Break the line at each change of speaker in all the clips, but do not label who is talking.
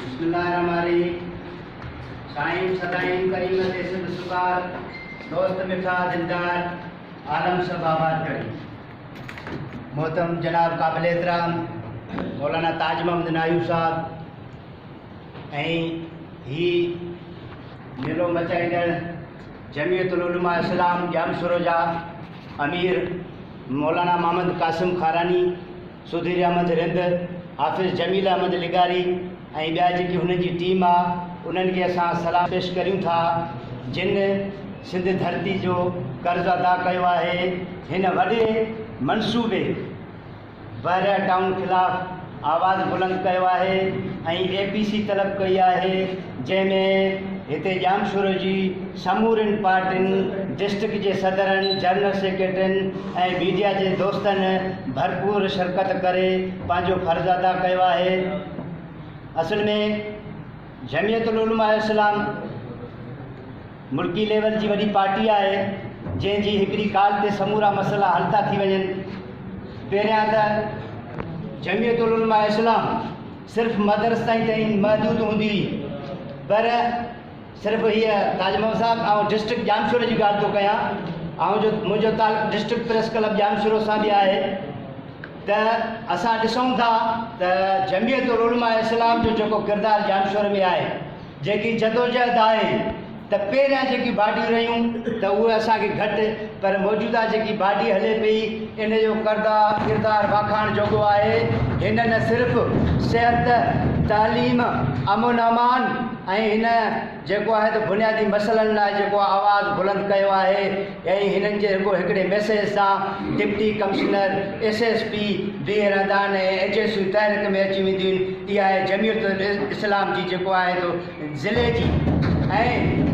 بسم الله الرحمن الرحيم سائين سدائين ڪريم تي سنڌ سڪار دوست مٺا دلدار عالم سڀ آباد ڪري محترم جناب قابل احترام مولانا تاج محمد نايو صاحب ۽ هي ميلو مچائيندڙ جمعيت العلماء اسلام ڄامشورو جا امير مولانا محمد قاسم خاراني، سڌير احمد رند، حافظ جميل احمد لغاري ۽ ٻيا جيڪي هنن جي ٽيم آ انهن کي اسان سلام پيش ڪريون ٿا جن سنڌ ڌرتي جو قرض ادا ڪيو آهي هن وڏي منصوبي بحريا ٽائون خلاف آواز بلند ڪيو آهي ۽ اي پي سي طلب ڪئي آهي جنهن ۾ هتي ڄامشورو جي سمورين پارٽين ڊسٽرڪٽ جي صدرن جنرل سيڪريٽرين ۽ ميڊيا جي دوستن ڀرپور شرڪت ڪري پنهنجو فرض ادا ڪيو آهي اصل ۾ جمعيت العلماء اسلام ملڪي ليول جي وڏي پارٽي آهي جنهن جي هڪڙي ڪال تي سمورا مسئلا حل ٿا ٿي وڃن. پهريان ته جمعيت العلماء اسلام صرف مدرسن تائين محدود هوندي هئي پر صرف هيء تاج محمد صاحب آئون ڊسٽرڪٽ ڄامشوري جي ڳالهه ٿو ڪيان آئون جو منهنجو تعلق ڊسٽرڪٽ پريس ڪلب ڄامشورو سان به آهي ته اسان ڏسون ٿا ته جمعيت العلماء اسلام جو جيڪو ڪردار ڄامشوري ۾ آهي جيڪي جدوجهد آهي ته پهريان جيڪي باڊيون رهيون ته اهي اسان کي گهٽ پر موجوده جيڪي باڊي هلي پئي ان جو ڪردار واکاڻ جوڳو آهي. هن نه صرف صحت، تعليم، امن امان ۽ هن جيڪو آهي ته بنيادي مسئلن لاء جيڪو آواز بلند ڪيو آهي ۽ هنن جي رڳو هڪڙي ميسيج سان deputy commissioner, S S P بيهي رهندا آهن ۽ ايجنسيون تحرڪ ۾ اچي وينديون آهن. اها آهي جمعيت الاسلام جي جيڪو آهي تو ضلعي جي ۽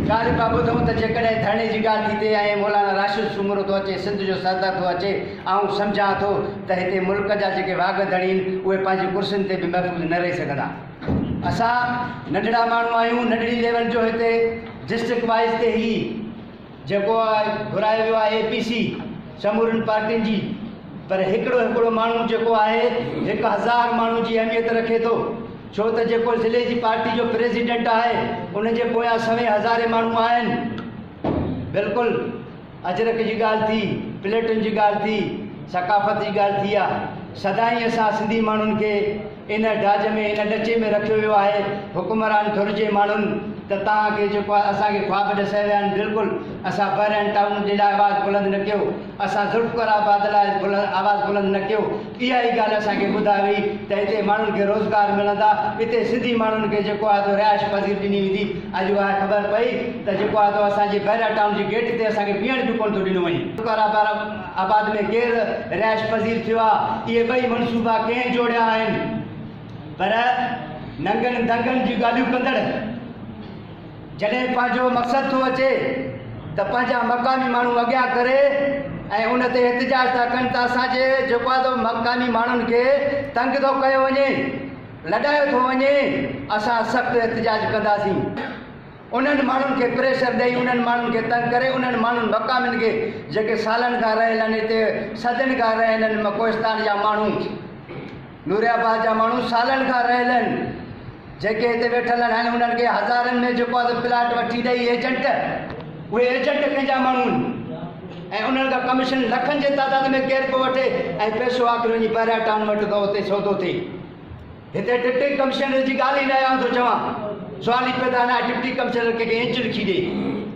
ڳالهه پيا ٻڌون ته جيڪڏهن ڌرڻي جي ڳالهه ٿي ٿئي ۽ مولانا راشد سومرو ٿو اچي سنڌ جو صدر ٿو اچي آئون سمجهان ٿو ته هتي ملڪ جا جيڪي واڳ ڌڻي آهن اهي پنهنجي ڪرسين تي به محفوظ نه رهي سگهندا. اسان ننڍڙا ماڻهو آهيون ننڍڙي ليول جو هتي ڊسٽرڪٽ وائيز تي هي جيڪو گهرايو ويو آهي اي پي سي سمورين پارٽين جي پر هڪڙو هڪڙو ماڻهو جيڪو آهي 1000 ماڻهو جي اهميت رکي ٿو ڇو ته جيڪو ضلعي جي پارٽي جو پريزيڊنٽ آهي ان جي پويان سوين هزارين ماڻهو آهن بلڪل اجرڪ جي ڳالهه ٿي، پليٽن جي ڳالهه ٿي، ثقافت جي ڳالهه ٿي آ. سدائين اسان سنڌي ماڻهن کي ان ڊاج ۾ ان ڏچي ۾ رکيو ويو آهي حڪمران ڌر جي ماڻهن ته توهان کي جيڪو آهي اسان کي خواب ڏسايا ويا آهن بلڪل اسان بحرين ٽائون جي لاء آواز بلند نه ڪيو اسان ذوالفقار آباد لاء آواز بلند نه ڪيو اها ئي ڳالهه اسان کي ٻڌائي وئي ته هتي ماڻهن کي روزگار ملندا، اتي سنڌي ماڻهن کي جيڪو آهي سو رهائش پذير ڏني ويندي. اڄ اها خبر پئي ته جيڪو آهي سو اسان جي بحريا ٽائون جي گيٽ تي اسان کي بيهڻ به ڪونه ٿو ڏنو وڃي. آباد ۾ ڪير رهائش پذير ٿيو آهي؟ اهي ٻئي منصوبا ڪنهن جوڙيا آهن؟ پر ننگن دنگن جون ڳالهيون ڪندڙ. جڏهن پنهنجو مقصد ٿو اچي ته پنهنجا مقامي ماڻهو اڳيان ڪري ۽ ان تي احتجاج ٿا ڪن ته اسان جي جيڪو آهي سو مقامي ماڻهن کي تنگ ٿو ڪيو وڃي، لڏايو ٿو وڃي، اسان سخت احتجاج ڪنداسين. انهن ماڻهن کي پريشر ڏئي، انهن ماڻهن کي تنگ ڪري، انهن ماڻهن مقامين کي جيڪي سالن کان رهيل آهن هتي صدين کان رهيل آهن ڪوهستان جا ماڻهو، نوري آباد جا ماڻهو سالن کان رهيل آهن جيڪي هتي ويٺل آهن هاڻي انهن کي هزارن ۾ جيڪو آهي پلاٽ وٺي ڏئي ايجنٽ اهي ايجنٽ ڪنهن جا ماڻهو آهن ۽ انهن کان ڪميشن لکن جي تعداد ۾ ڪير پيو وٺي ۽ پئسو آخر وڃي بحريا ٽائون وٽ ٿو اتي سودو ٿئي هتي ڊپٽي ڪمشنر جي ڳالهه ئي ناهي آئون ٿو چوان سوال ئي پيدا ناهي ڊپٽي ڪمشنر ڪنهن کي انچ لکي ڏئي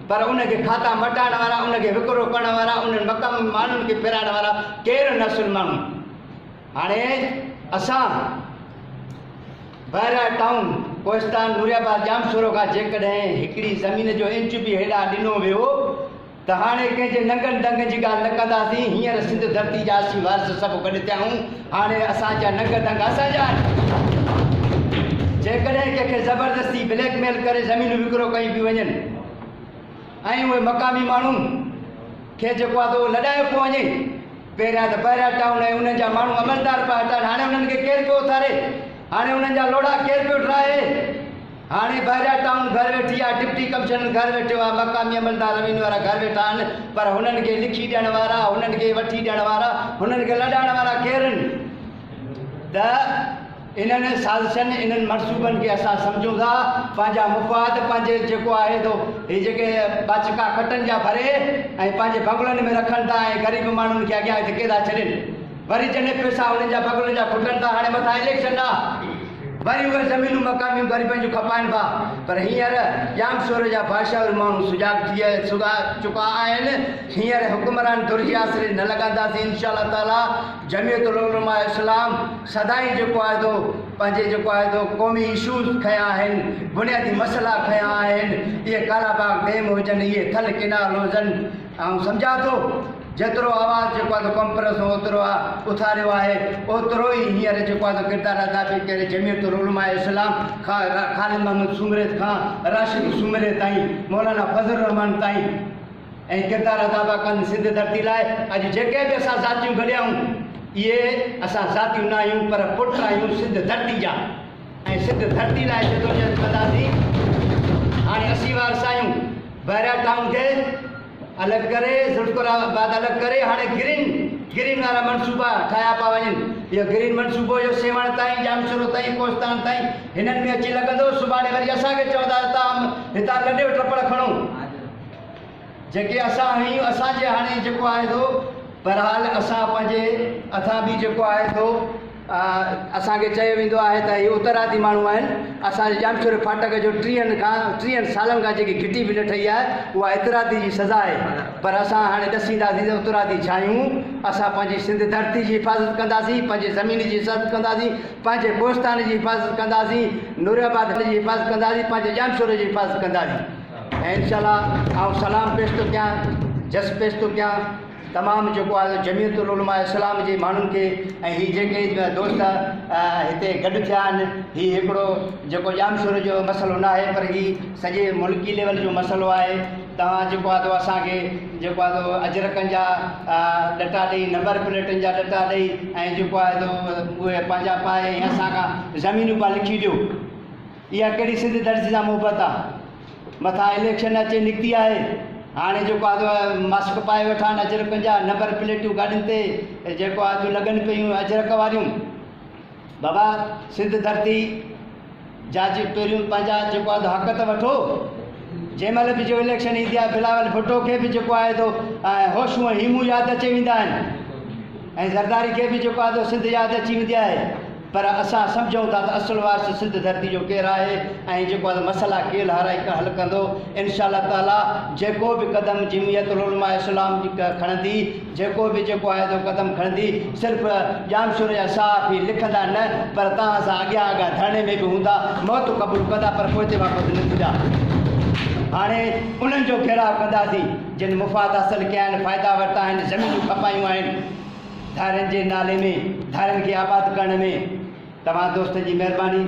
پر ان کي کاتا مٽائڻ وارا ان کي وڪرو ڪرڻ وارا انهن مقامي ماڻهن کي ڦيرائڻ وارا ڪير آهن اصل ماڻهو هاڻي اسان بحريا ٽائون، ڪوهستان، نوري آباد، ڄامشورو کان جيڪڏهن هڪڙي زمين جو انچ به هيڏانهن ڏنو ويو ته هاڻي ڪنهن جي ننگن دنگن جي ڳالهه نه ڪنداسين، هينئر سنڌ ڌرتي جا اسين وارث سڀ گڏ ٿيا آهيون، هاڻي اسان جا ننگ دنگ اسان جا آهن. جيڪڏهن ڪنهن کي زبردستي بليڪ ميل ڪري زمينون وڪرو ڪيون پيون وڃن ۽ اهي مقامي ماڻهو کي جيڪو آهي سو لڏايو پيو وڃي. پهريان ته بحريا ٽائون ۽ انهن جا ماڻهو عملدار پيا هٽائن، هاڻي انهن کي ڪير پيو اٿاري؟ هاڻي انهن جا لوڙها ڪير پيو ڊاهي؟ هاڻي بحريا ٽائون گهر ويٺي آهي، ڊپٽي ڪمشنر گهر ويٺو آهي، مقامي عملدار روينيو وارا گهر ويٺا آهن، پر هنن کي لکي ڏيڻ وارا، هنن کي وٺي ڏيڻ وارا، هنن کي لڏائڻ وارا ڪير آهن؟ ته انهن سازشن انهن منصوبن کي اسان سمجهون ٿا پنهنجا مفاد پنهنجي جيڪو آهي تو هي جيڪي ٻاچڪا کٽن جا ڀري ۽ پنهنجي بنگلن ۾ رکن ٿا ۽ غريب ماڻهن کي اڳيان ڌڪي ٿا ڇڏين وري جڏهن پئسا انهن جا بنگلن جا کٽن ٿا هاڻي مٿان اليڪشن آ وري اهي زمينون مقاميون غريبن جون کپائن ٿا پر هينئر ڄامشوري جا باشعور ماڻهو سجاڳ ٿي چڪا آهن هينئر حڪمران ڌر جي آسري نه لڳنداسين انشاء الله تعالي جمعيت العلماء اسلام سدائين جيڪو آهي سو پنهنجي جيڪو آهي سو قومي اشوز کنيا آهن بنيادي مسئلا کنيا آهن اهي ڪالا باغ ڊيم هجن اهي ٿل ڪينال هجن آئون سمجهان ٿو جيترو آواز جيڪو آهي سو ڪانفرنس ۾ اوترو اٿاريو آهي اوترو ئي هينئر جيڪو آهي سو ڪردار ادا پئي ڪري جمعيت العلماء اسلام کان خالد محمد سومري کان راشد سومري تائين مولانا فضل الرحمان تائين ۽ ڪردار ادا پيا ڪن سنڌ ڌرتي لاء اڄ جيڪي به اسان ذاتيون گڏيا آهيون اهي اسان ذاتيون نه آهيون پر پٽ آهيون سنڌ ڌرتي جا ۽ سنڌ ڌرتي لاء جدوجهد ڪنداسين هاڻي اسين وارث آهيون بحريا ٽائون کي الڳ ڪري ذوالفقار آباد الڳ ڪري هاڻي گرين گرين وارا منصوبا ٺاهيا پيا وڃن اهو گرين منصوبو جو سيوهڻ تائين ڄامشورو تائين ڪوهستان تائين هنن ۾ اچي لڳندو سڀاڻي وري اسان کي چوندا ته توهان هتان لڏيو ٽپڙ کڻو جيڪي اسان آهيون اسان جي هاڻي جيڪو آهي سو بهرحال اسان پنهنجي اٿان به جيڪو آهي سو اسان کي چيو ويندو آهي ته هي اترادي ماڻهو آهن اسان جي ڄامشوري ڦاٽڪ جو ٽيهن کان ٽيهن سالن کان جيڪي گهٽي به نه ٺهي آهي اها اترادي جي سزا آهي پر اسان هاڻي ڏسينداسين ته اترادي ڇا آهيون اسان پنهنجي سنڌ ڌرتي جي حفاظت ڪنداسين پنهنجي زمين جي حفاظت ڪنداسين پنهنجي ڪوهستان جي حفاظت ڪنداسين نورآباد جي حفاظت ڪنداسين پنهنجي ڄامشوري جي حفاظت ڪنداسين ۽ انشاء الله آئون سلام پيش ٿو ڪيان جس پيش ٿو ڪيان تمام جيڪو آهي جمعيت العلماء اسلام جي ماڻهن کي ۽ هي جيڪي دوست هتي گڏ ٿيا آهن هي هڪڙو جيڪو ڄامشوري جو مسئلو نه آهي پر هي سڄي ملڪي ليول جو مسئلو آهي توهان جيڪو آهي اسان کي جيڪو آهي اجرڪن جا ڏٽا ڏئي نمبر پليٽن جا ڏٽا ڏئي ۽ جيڪو آهي اهي پنهنجا پائي ۽ اسان کان زمينون پيا لکي ڏيو اها ڪهڙي سنڌ ڌرتي سان محبت آ. مٿان اليڪشن اچي نڪتي آهي هاڻي جيڪو آ سو ماسڪ پائي ويٺا آهن اجرڪن جا نمبر پليٽون گاڏين تي جيڪو آ سو لڳن پيون اجرڪ واريون بابا سنڌ ڌرتي جا جي پهريون پنهنجا جيڪو آ سو حق ته وٺو جنهن مهل به جو اليڪشن ايندي آهي بلاول ڀٽو کي به جيڪو آهي سو هوشون ۽ هيمون ياد اچي ويندا آهن ۽ زرداري کي به جيڪو آ سو سنڌ ياد اچي ويندي آهي پر اسان سمجهون ٿا ته اصل وارث سنڌ ڌرتي جو ڪير آهي ۽ جيڪو آهي مسئلا ڪير هارائي حل ڪندو انشاء الله تعالي جيڪو به قدم جمعيت العلماء اسلام کڻندي جيڪو به جيڪو آهي سو قدم کڻندي صرف ڄامشوري جا صحافي لکندا نه پر توهان سان اڳيان اڳيان ڌرڻي ۾ به هوندا موت قبول ڪندا پر پوئتي واپس نه ٿيندا هاڻي انهن جو گهيراء ڪنداسين جن مفاد حاصل ڪيا آهن فائدا ورتا آهن زمينون کپايون آهن ڌارين جي نالي ۾ ڌارين کي آباد ڪرڻ ۾ توهان دوستن جي مهرباني.